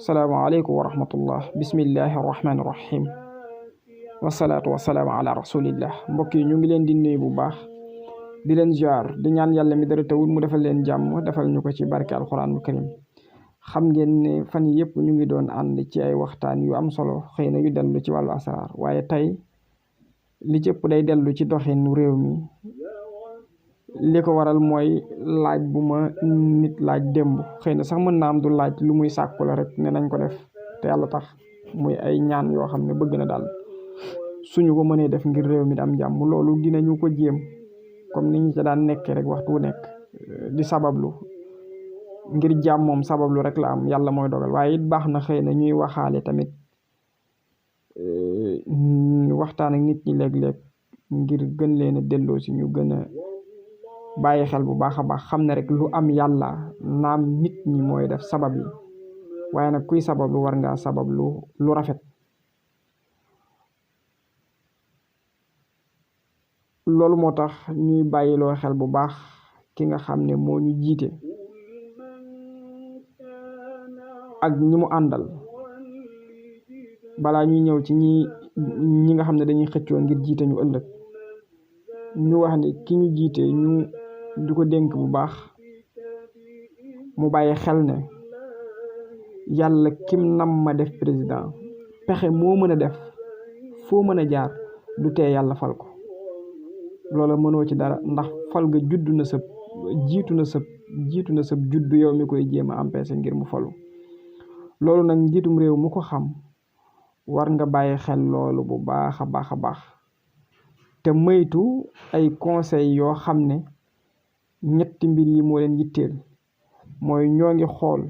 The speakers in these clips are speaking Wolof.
salaamaaleykum wa rahmatullah bismillahi rahmaani rahim wasalaatu wasalaamu ala rasulillah. mbokk yi ñu ngi leen di nuyu bu baax di leen ziar di ñaan yàlla mi dara tawul mu defal leen jàmm defal ñu ko ci barke alquranul karim. xam ngeen ne fan yi yëpp ñu ngi doon ànd ci ay waxtaan yu am solo, xëy na yu dellu ci wàllu asraar, waaye tey li ci ëpp day dellu ci doxinu réew mi. li ko waral mooy laaj bu ma nit laaj démb, xëy na sax mën naa am du laaj lu muy sàkku la rek ne nañ ko def te yàlla tax, muy ay ñaan yoo xam ne bëgg na daal suñu ko mënee def ngir réew mi di am jàmm. loolu dinañu ko jéem comme ni ñu ca daan nekkee rek waxtu wu nekk di sabablu ngir jàmm. moom sabablu rek la am, yàlla mooy dogal, waaye it baax na xëy na ñuy waxaale tamit waxtaan ak nit ñi léeg-léeg ngir gën leen a delloo si ñu gën a bàyyi xel bu baax a baax, xam ne rek lu am yàlla, naam nit ñi mooy def sabab yi, waaye nag kuy sabab lu war ngaa sabab lu rafet. loolu moo tax ñuy bàyyiloo xel bu baax ki nga xam ne moo ñu jiite ak ñi mu àndal, balaa ñuy ñëw ci ñi nga xam ne dañuy xëccoo ngir jiite ñu ëllëg. ñu wax ne ki ñu jiite ñu di ko dénk bu baax mu bàyyi xel ne yàlla kim nam ma def président, pexe moo mën a def foo mën a jaar du tee yàlla fal ko. loola mënoo ci dara, ndax fal ga juddu na sëb jiitu na sëb juddu yow mi koy jéem a empêcher ngir mu falu. loolu nag njiitum réew mu ko xam war nga bàyyi xel loolu bu baax a baax a baax, te moytu ay conseil yoo xam ne ñetti mbir yi moo leen yitteel. mooy ñoo ngi xool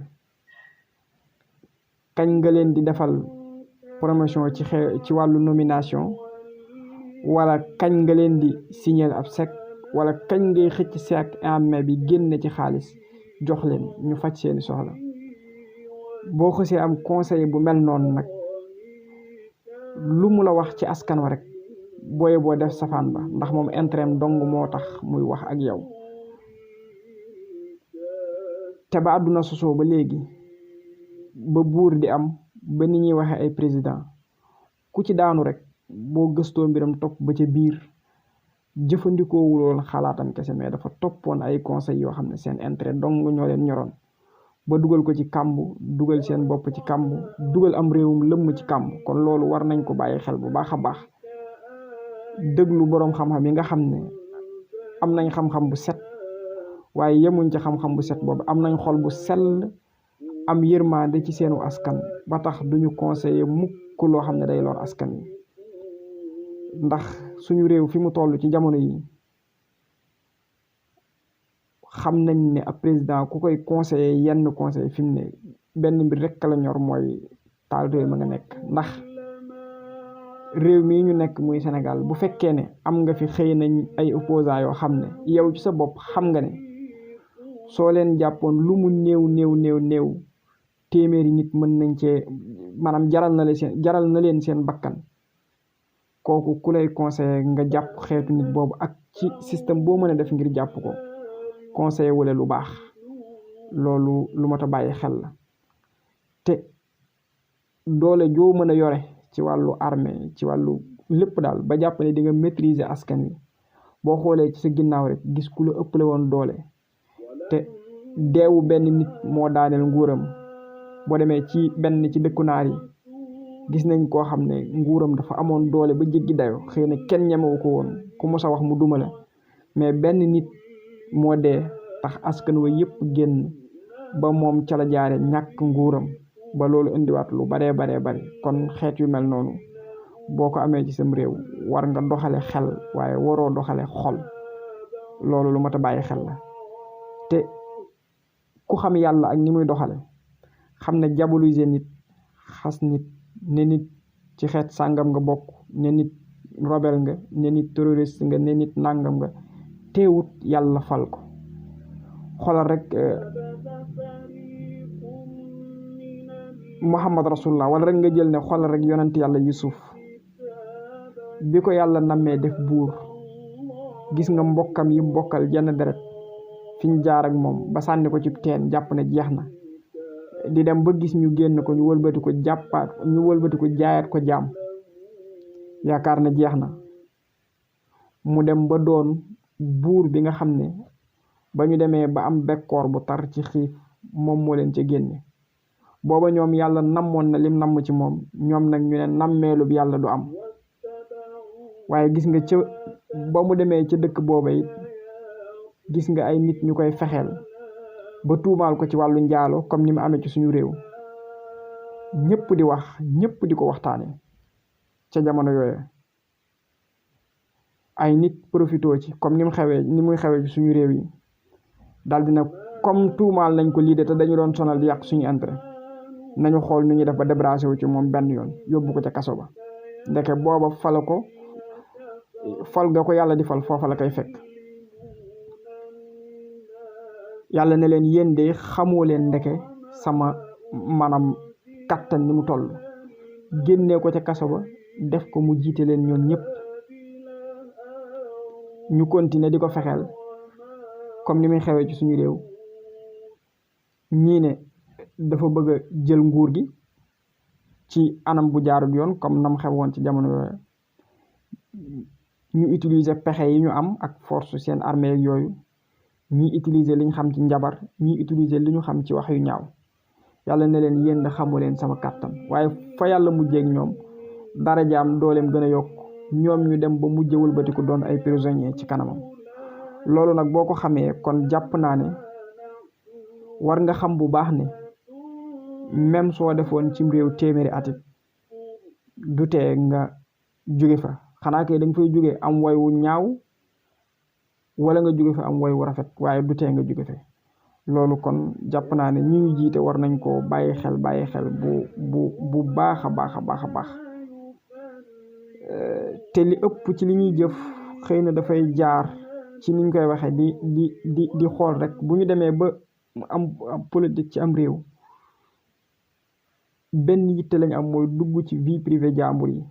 kañ nga leen di defal promotion ci wàllu nomination, wala kañ nga leen di signer ab chèque, wala kañ ngay xëcc chèque en bi génne ci xaalis jox leen ñu faj seeni soxla. boo xësee am conseil bu mel noonu nag, lu mu la wax ci askan wa rek boo def safaan ba, ndax moom intérêt dong moo tax muy wax ak yow. te ba àdduna sosoo ba léegi, ba buur di am, ba ni ñuy waxee ay président, ku ci daanu rek boo gëstoo mbiram topp ba ca biir, jëfandikoo wuloon xalaatam kese, mais dafa toppoon ay conseils yoo xam ne seen intérêt dong ñoo leen ñoroon, ba dugal ko ci kàmb, dugal seen bopp ci kàmb, dugal am réewum lëmm ci kàmb. kon loolu war nañ ko bàyyi xel bu baax a baax. déglu boroom xam-xam yi nga xam ne am nañ xam-xam bu set, waaye yemuñ ci xam-xam bu set boobu, am nañ xol bu sell, am yërmande ci seenu askan, ba tax duñu conseiller mukk loo xam ne day lor askan wi. ndax suñu réew fi mu toll ci jamono yi, xam nañ ne ab président ku koy conseiller yenn conseil fi mu ne benn mbir rek la ñor, mooy taal réew ma nga nekk. ndax réew mii ñu nekk muy Sénégal, bu fekkee ne am nga fi xëy nañ ay opposants yoo xam ne yow ci sa bopp xam nga ne soo leen jàppoon lu mu néew téeméeri nit mën nañ cee, maanaam jaral na leen seen bakkan, kooku ku lay conseiller nga jàpp xeetu nit boobu ak ci système boo mën a def ngir jàpp ko, conseiller wala lu baax. loolu lu mat a bàyyi xel la. te doole joo mën a yore ci wàllu armée, ci wàllu lépp daal, ba jàpp ne di nga maîtriser askan wi, boo xoolee ci sa ginnaaw rek gis ku la ëppale woon doole, te deewu benn nit moo daaneel nguuram. boo demee ci dëkku naar yi, gis nañ koo xam ne nguuram dafa amoon doole ba jéggi dayo, xëy na kenn ñemewu ko woon, ku mos a wax mu duma la, mais benn nit moo dee tax askan wa yëpp génn, ba moom ca la jaare ñàkk nguuram, ba loolu indiwaat lu baree bari. kon xeet yu mel noonu boo ko amee ci sam réew, war nga doxale xel, waaye waroo doxale xol. loolu lu mat a bàyyi xel la. te ku xam yàlla ak ni muy doxale, xam ne diaboliser nit, xas nit, ne nit ci xeet sàngam nga bokk, ne nit rebelle nga, ne nit terroriste nga, ne nit nàngam nga, teewut yàlla fal ko. xoolal rek Muhammad rasulullah, wala rek nga jël ne xoolal rek yonent yàlla Yusuf, bi ko yàlla nammee def buur, gis nga mbokkam yi mbokkal jenn deret fi ñu jaar ak moom ba sànni ko ci teen, jàpp ne jeex na. di dem ba gis ñu génn ko ñu wëlbati ko jàppaat ñu wëlbati ko jaayaat ko jaam yaakaar na jeex na mu dem ba doon buur bi nga xam ne ba ñu demee ba am bekkoor bu tar ci xiif moom moo leen ca génne booba ñoom yàlla namoon na lim namm ci moom ñoom nag ñu ne nammeelub yàlla du am waaye gis nga ca ba mu demee ca dëkk booba it gis nga ay nit ñu koy fexeel ba tuumaal ko ci wàllu njaalo comme ni mu amee ci suñu réew ñëpp di wax ñëpp di ko waxtaane ca jamono yooyu ay nit profitoo ci comme ni muy xewee ci suñu réew yi daal dina comme tuumaal nañ ko lii de te dañu doon sonal di yàq suñu intérêt nañu xool nu ñuy def ba débarrassé wu ci moom benn yoon yóbbu ko ca kaso ba ndeke booba fal ga ko yàlla di fal foofa la koy fekk yàlla ne leen yéen de xamoo leen ndeke sama maanaam kattan ni mu toll génnee ko ca kaso ba def ko mu jiite leen ñoom ñëpp ñu continuer di ko fexeel comme ni muy xewee ci suñu réew ñii ne dafa bëgg a jël nguur gi ci anam bu jaarul yoon comme nam xewoon ci jamono yooyu ñu utiliser pexe yi ñu am ak force seen armée yooyu ñi utiliser li ñu xam ci njabar ñi utiliser li ñu xam ci wax yu ñaaw yàlla ne leen yéen da xamu leen sama kàttan waaye fa yàlla mujjeeg ñoom dara jaam dooleem gën a yokk ñoom ñu dem ba mujj wëlbatiku doon ay prisonnier ci kanamam loolu nag boo ko xamee kon jàpp naa ne war nga xam bu baax ne même soo defoon ci réew téeméeri atit du tee nga jóge fa xanaa kay da nga fay jóge am way wu ñaaw wala nga jóge fa am way wu rafet waaye du tee nga jóge fa loolu kon jàpp naa ne ñi ñu jiite war nañ koo bàyyi xel bu baax a baax a baax a baax te li ëpp ci li ñuy jëf xëy na dafay jaar ci niñ koy waxee di xool rek bu ñu demee ba am politique ci am réew benn yitte lañ am mooy dugg ci vie privée jàmbur yi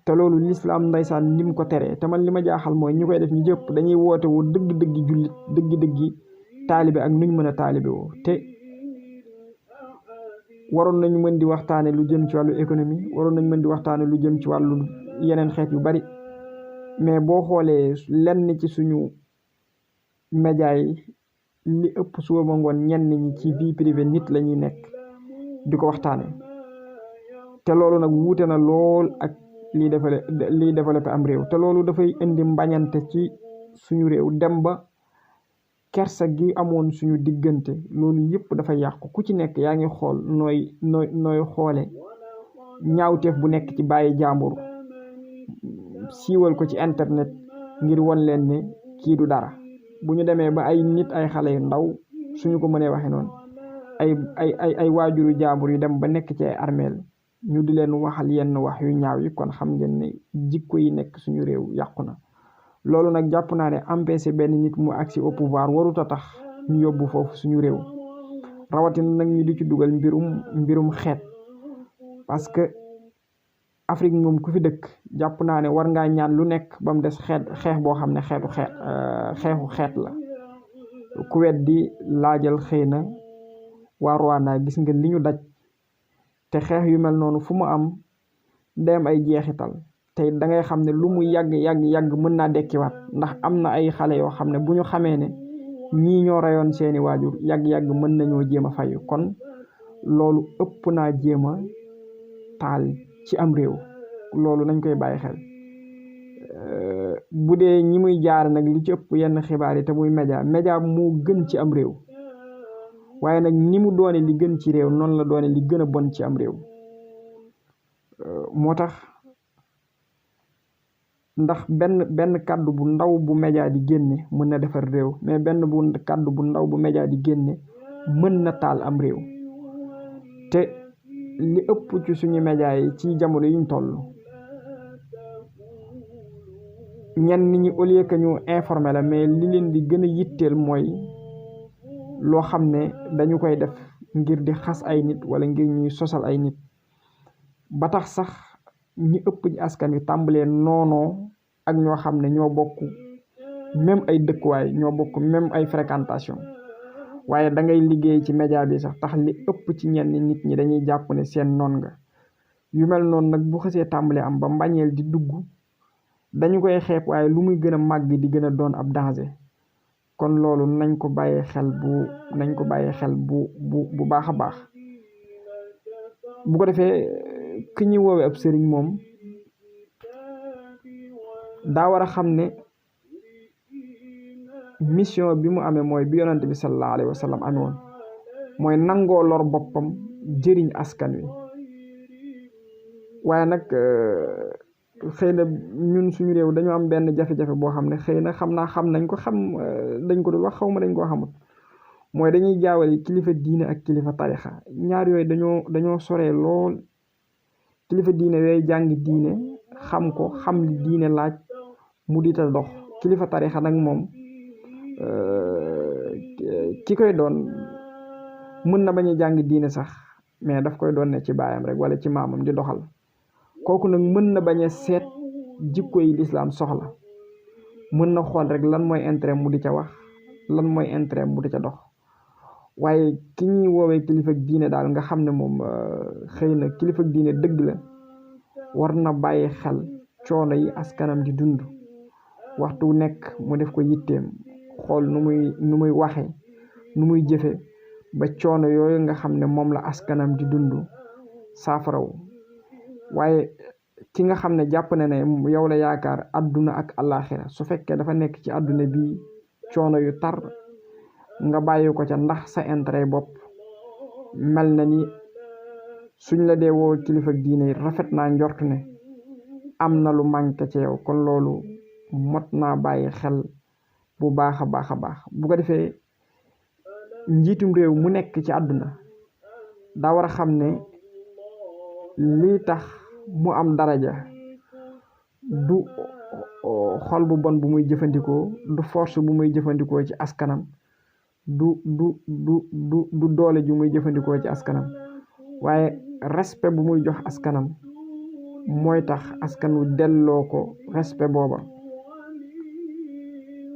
te loolu lislaam ndeysaan ni mu ko teree te man li ma jaaxal mooy ñu koy def ñu jëpp dañuy woote wu dëgg-dëggi jullit dëgg-dëggi taalibe ak nuñ mën a taalibe woo te waroon nañu mën di waxtaane lu jëm ci wàllu économie waroon nañu mën di waxtaane lu jëm ci wàllu yeneen xeet yu bari mais boo xoolee lenn ci suñu média yi li ëpp suba ba ngoon ñenn ñi ci vie privée nit la ñuy nekk di ko waxtaane te loolu nag wuute na lool ak liy développé am réew te loolu dafay indi mbañante ci suñu réew dem ba kersa gi amoon suñu diggante loolu yëpp dafay yàqu ku ci nekk yaa ngi xool nooy xoole ñaawteef bu nekk ci bàyyi jàmbur siiwal ko ci internet ngir won leen ne kii du dara bu ñu demee ba ay nit ay xale yu ndaw suñu ko mënee waxe noonu ay waajuru jàmbur yu dem ba nekk ci ay armeel ñu di leen waxal yenn wax yu ñaaw yi kon xam ngeen ne jikko yi nekk suñu réew yàqu na loolu nag jàpp naa ne empêché benn nit mu agsi au pouvoir warut a tax ñu yóbbu foofu suñu réew rawatina nag ñu di ci dugal mbirum xeet parce que Afrique moom ku fi dëkk jàpp naa ne war ngaa ñaan lu nekk ba mu des xeex boo xam ne xeexu xeet la ku weddi laajal xëy na waa Rwanda gis nga li ñu daj te xeex yu mel noonu fu mu am dem ay jeexital te da ngay xam ne lu mu yàgg mën naa dekkiwaat ndax am na ay xale yoo xam ne bu ñu xamee ne ñii ñoo reyoon seeni waajur yàgg mën nañoo jéem a fayu kon loolu ëpp naa jéem a taal ci am réew loolu nañ koy bàyyi xel bu dee ñi muy jaar nag li ci ëpp yenn xibaar yi te muy média moo gën ci am réew waaye nag ni mu doone li gën ci réew noonu la doone li gën a bon ci am réew moo tax ndax benn kàddu bu ndaw bu média di génne mën na defar réew mais kàddu bu ndaw bu média di génne mën na taal am réew te li ëpp ci suñu média yi ci jamono yuñ toll ñenn ñi au lieu que ñu informé la mais li leen di gën a yitteel mooy loo xam ne dañu koy def ngir di xas ay nit wala ngir ñuy sosal ay nit ba tax sax ñi ëpp ci askan wi tàmbalee noonoo ak ñoo xam ne ñoo bokk même ay dëkkuwaay ñoo bokk même ay fréquentation waaye da ngay liggéey ci média bi sax tax li ëpp ci ñenn nit ñi dañuy jàpp ne seen noon nga. yu mel noonu nag bu xësee tàmbali am ba mbañeel di dugg dañu koy xeeb, waaye lu muy gën a màgg di gën a doon ab danger. kon loolu nañ ko bàyyi xel bu baax a baax. bu ko defee ki ñuy woowee ab sëriñ moom daa war a xam ne mission bi mu amee mooy bi yonante bi sallallahu alayhi wa sallam amee woon, mooy nangoo lor boppam jëriñ askan wi. waaye nag xëy na ñun suñu réew dañoo am benn jafe-jafe boo xam ne xëy na xam nañ ko dañ ko dul wax, xaw ma dañ koo xamut, mooy dañuy jaawale kilifa diine ak kilifa tarixa. ñaar yooyu dañoo soree lool. kilifa diine yooyu jàngi diine xam ko, xam li diine laaj mu di ta dox. kilifa tarixa nag moom ki koy doon mën na bañ a jàngi diine sax, mais daf koy doon ne ci baayam rek wala ci maamam di doxal. kooku nag mën na bañ a seet jikko yi lislaam soxla, mën na xool rek lan mooy intérêt mu di ca wax, lan mooy intérêt mu di ca dox. waaye ki ñuy woowee kilifa diine daal nga xam ne moom xëy na kilifa diine dëgg la, war na bàyyi xel coono yi askanam di dund. waxtu nekk mu def ko yitteem, xool nu muy waxe, nu muy jëfe ba coono yooyu nga xam ne moom la askanam di dund saafaraw. waaye ki nga xam ne jàpp na ne yow la yaakaar àdduna ak àllaaxira, su fekkee dafa nekk ci àdduna bi coono yu tar nga bàyyi ko ca ndax sa intérêt bopp, mel na ni suñ la dee woo kilifa diine rafet naa njort ne am na lu manqué ci yow. kon loolu mot naa bàyyi xel bu baax a baax a baax. bu ko defee njiitum réew mu nekk ci àdduna daa war a xam ne lii tax mu am daraja du xol bu bon bu muy jëfandikoo, du force bu muy jëfandikoo ci askanam, du doole ju muy jëfandikoo ci askanam, waaye respect bu muy jox askanam mooy tax askan wu delloo ko respect booba.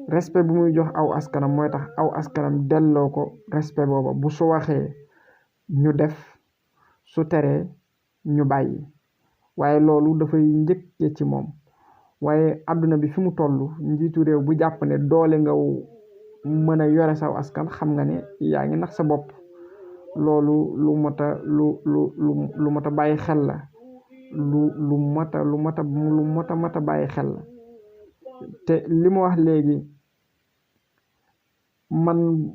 respect bu muy jox aw askanam mooy tax aw askanam delloo ko respect booba. bu su waxee ñu def, su teree ñu bàyyi. waaye loolu dafay njëkke ci moom. waaye àdduna bi fi mu toll, njiitu réew bu jàpp ne doole nga mën a yore saw askan, xam nga ne yaa ngi nax sa bopp. loolu lu mot a bàyyi xel la, lu mot a bàyyi xel la. te li ma wax léegi, man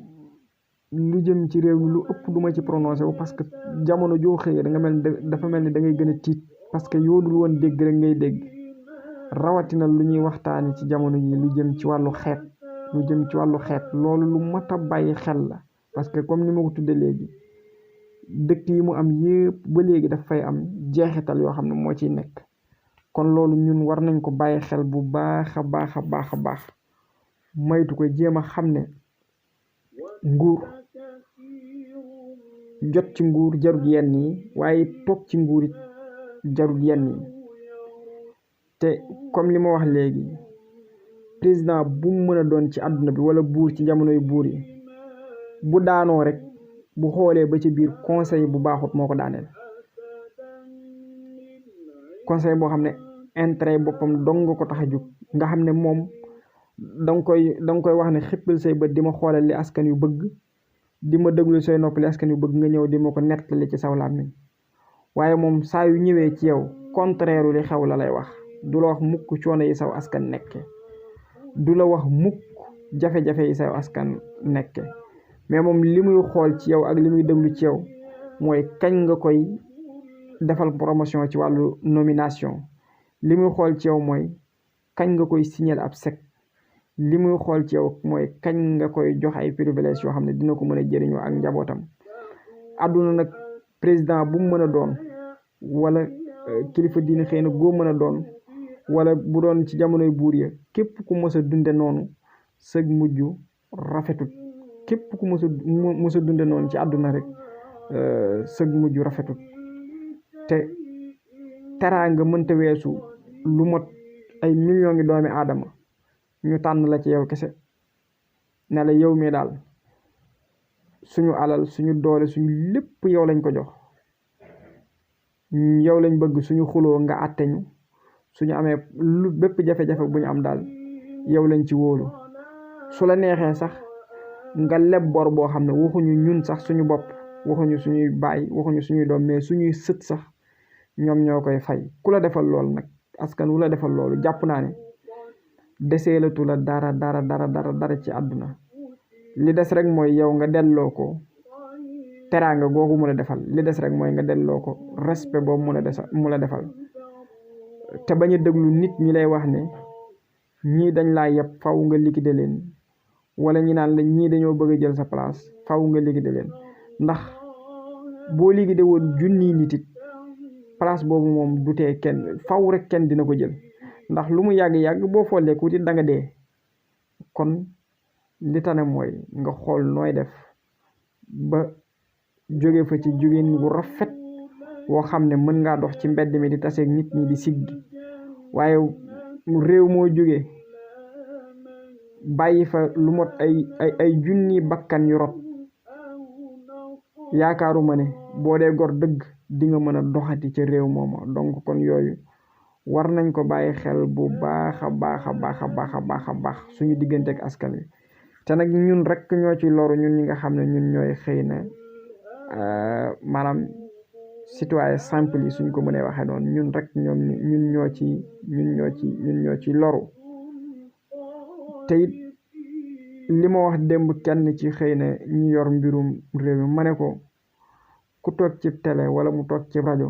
lu jëm ci réew mi lu ëpp duma ci prononcé wu, parce que jamono joo xëyee dafa mel ni da ngay gën a tiit, parce que yoo dul woon dégg rek ngay dégg. rawatina lu ñuy waxtaani ci jamono yi lu jëm ci wàllu xeet, loolu lu mat a bàyyi xel la. parce que comme ni ma ko tuddee léegi, dëkk yi mu am yëpp ba léegi daf fay am jeexital yoo xam ne moo ciy nekk. kon loolu ñun war nañ ko bàyyi xel bu baax a baax, maytu ko jéem a xam ne nguur, jot ci nguur jarut yenn yi, waaye toog ci nguur it jarut yenn yi. te comme li ma wax léegi, président bu mu mën a doon ci àdduna bi wala buur ci jamonoy buur yi, bu daanoo rek bu xoolee ba ci biir conseil bu baaxut moo ko daaneel. conseil boo xam ne intérêt boppam dong nga ko tax a jóg, nga xam ne moom danga koy wax ne xippil say bët di ma xoolal li askan yu bëgg, di ma déglu say nopp li askan yu bëgg, nga ñëw di ma ko nettali ci saw làmmiñ. waaye moom saa yu ñëwee ci yow contraire li xew la lay wax. du la wax mukk coono yi saw askan nekke, du la wax mukk jafe-jafe yi saw askan nekke, mais moom li muy xool ci yow ak li muy déglu ci yow mooy kañ nga koy defal promotion ci wàllu nomination. li muy xool ci yow mooy kañ nga koy signer ab chèque. li muy xool ci yow mooy kañ nga koy jox ay privilèges yoo xam ne dina ko mën a jëriñoo ak njabootam. àdduna nag président bu mu mën a doon, wala kilifa diine xëy na goo mën a doon, wala bu doon ci jamonoy buur ya, képp ku mës a dunde noonu sëg mujj rafetut. képp ku mës a dunde noonu ci àdduna rek sëg mujj rafetut. te teraanga mënta weesu lu mot ay millions ngi doomi aadama ñu tànn la ci yow kese ne la yow mi daal suñu alal suñu doole suñu lépp yow lañ ko jox yow lañ bëgg suñu xuloo nga àtte ñu suñu amee lu bépp jafe-jafe bu ñu am daal yow lañ ci wóolu su la neexee sax nga leb bor boo xam ne waxuñu ñun sax suñu bopp waxuñu suñuy baay waxuñu suñuy doom mais suñuy sët sax ñoom ñoo koy fay ku la defal loolu nag askan wu la defal loolu jàpp naa ne deseelatu la dara ci àdduna li des rek mooy yow nga delloo ko teraanga googu mu la defal li des rek mooy nga delloo ko respect boobu mu la defal te bañ a déglu nit ñi lay wax ne ñii dañ laa yeb faw nga liquider leen wala ñi naan la ñii dañoo bëgg a jël sa place faw nga liquider leen ndax boo liquider woon junniy nit it place boobu moom du tee kenn faw rek kenn dina ko jël ndax lu mu yàgg-yàgg boo foolee ku it da nga dee kon li tane mooy nga xool nooy def ba jóge fa ci jógeen wu rafet woo xam ne mën ngaa dox ci mbedd mi di taseeg nit ñi di siggi waaye réew moo jóge bàyyi fa lu mot ay junni bakkan yu rot yaakaaruma ne boo dee gor dëgg di nga mën a doxati ca réew mooma donc kon yooyu war nañ ko bàyyi xel bu baax a baax suñu diggante ak askan wi te nag ñun rek ñoo ci loru ñun ñi nga xam ne ñun ñooy xëy na maanaam citoyen simple yi suñ ko mënee waxee noonu ñun rek ñun ñoo ci loru te it li ma wax démb kenn ci xëy na ñu yor mbirum réew mi ma ne ko ku toog ci télé wala mu toog ci rajo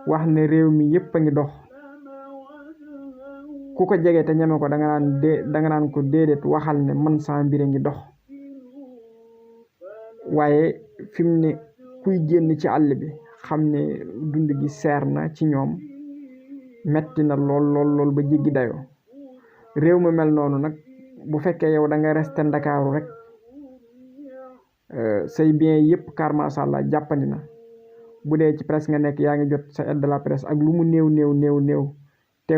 wax ne réew mi yépp a ngi dox ku ko jege te ñeme ko da nga naan ko déedéet waxal ne man saa mbir a ngi dox waaye fi mu ne kuy génn ci àll bi xam ne dund gi seer na ci ñoom metti na lool ba jéggi dayoo réew mi mel noonu nag bu fekkee yow da nga resté Ndakaaru rek say bien yëpp car macha allah jàppandi na bu dee ci presse nga nekk yaa ngi jot sa aide de la presse ak lu mu néew